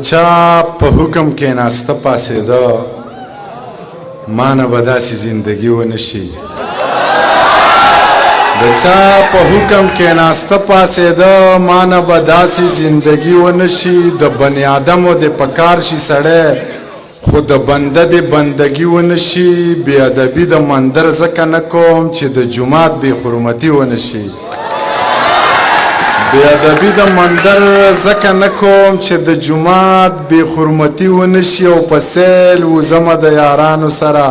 چا په حکم کېناسته پاڅېده، مانه به داسې زندګي ونه شي. د چا په حکم کېناسته پاڅېده، مانه به داسې زندګي ونه شي. د بني آدمو د پکار شي سړی، خو د بنده د بندګي ونه شي. بې ادبي د مندر ځکه نه کوم چې د جومات بې حرمتي ونه شي. بې ادبي د مندر ځکه نه کوم چې د جومات بې حرمتي ونه شي. او په سیل وزمه د یارانو سره،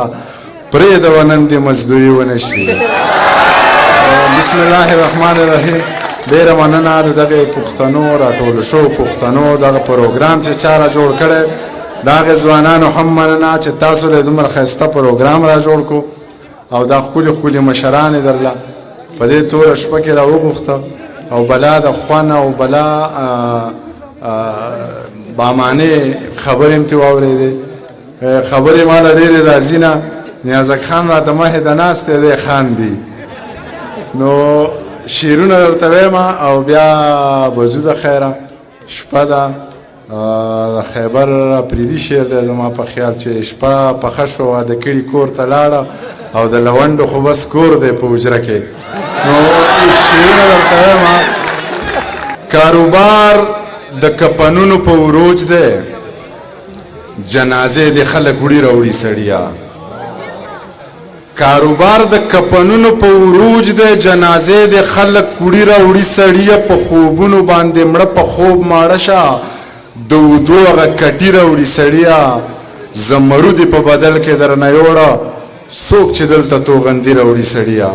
پرېږده ونن دې مزدوري ونه شي. بسم الله الرحمن الرحیم. ډېره مننه د دغه پښتنو، راټولو شو پښتنو، دغه پروګرام چې چا را جوړ کړی، د هغې ځوانانو هم مننه چې تاسو له دومره ښایسته پروګرام را جوړ کو او دا ښکلي ښکلي مشران یې درله په دې توره شپه کې را وغوښته. او بلا د خوند او بلا بامانې خبرې هم ترې واورېدې. خبرې ماله ډېرې راځي نه. نیازک خان راته مخې ته ناست دی، دی خاندي. نو شعرونه درته وایم او بیا به ځو. د خیره شپه ده. د خیبر اپریدي شعر دی زما په خیال چې شپه پخه شوه، واده کړي کور ته لاړه او د لونډو خو بس کور دی په حجره کې. نو شعرونه درته وایم. کاروبار د کپنونو په عروج دی، جنازې د خلک وړي راوړي سړیا. کاروبار د کپنونو په عروج دی، جنازې د خلک وړي راوړي سړیه. په خوبونو باندې مړه په خوب ماړه شه، د ودو هغه کټي راوړي سړیه. زمرود په بدل کې درنه یوړه، څوک چې دلته توغندي راوړي سړیه.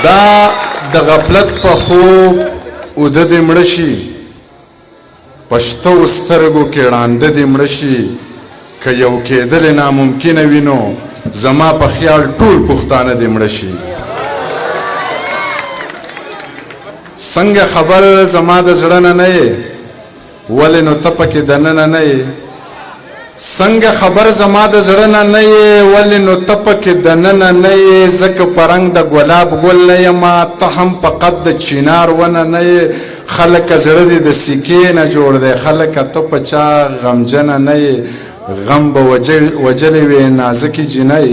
دا د غفلت په خوب اوده دې مړه شي، پښتو سترګو کې ړانده دې مړه شي. که یو کېدل ناممکنه وي، نو زما په خیال ټول پښتانه دې مړه شي. څنګه خبر زما د زړه نه نه یې، ولې نو ته پکې دننه نه یې؟ څنګه خبر زما د زړه نه نه یې، ولې نو ته پکې دننه نه یې؟ ځکه په رنګ د ګلاب ګل نه یمه، ته هم په قد د چینار ونه نه یې. خلکه زړه دې د سکې نه جوړ دی، خلکه ته په چا غمجنه نه یې. غم به وجلې وې نازکې جینۍ،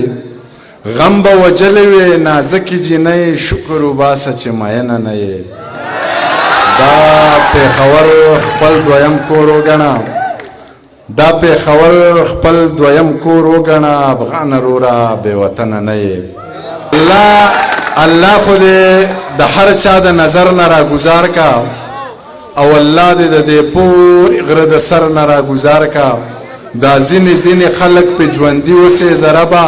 غم به وجلې وې نازکې جینۍ، شکر وباسه چې مینه نه یې. دا پېښور خپل دویم کور وګڼه، دا پېښور خپل دویم کور وګڼه، افغان وروره بې وطنه نه یې. الله الله خو دې د هر چا د نظر نه را گذار کا او الله دې د دې پورې غره د سر نه را گذار کا. دا ځینې ځینې خلک په ژوندي اوسې زربه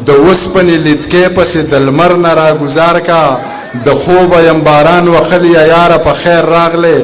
د اوسپنې لیدکې پسې د لمر نه را گذار کا. د خوبه یم باران وخلی، یاره په خیر راغلې.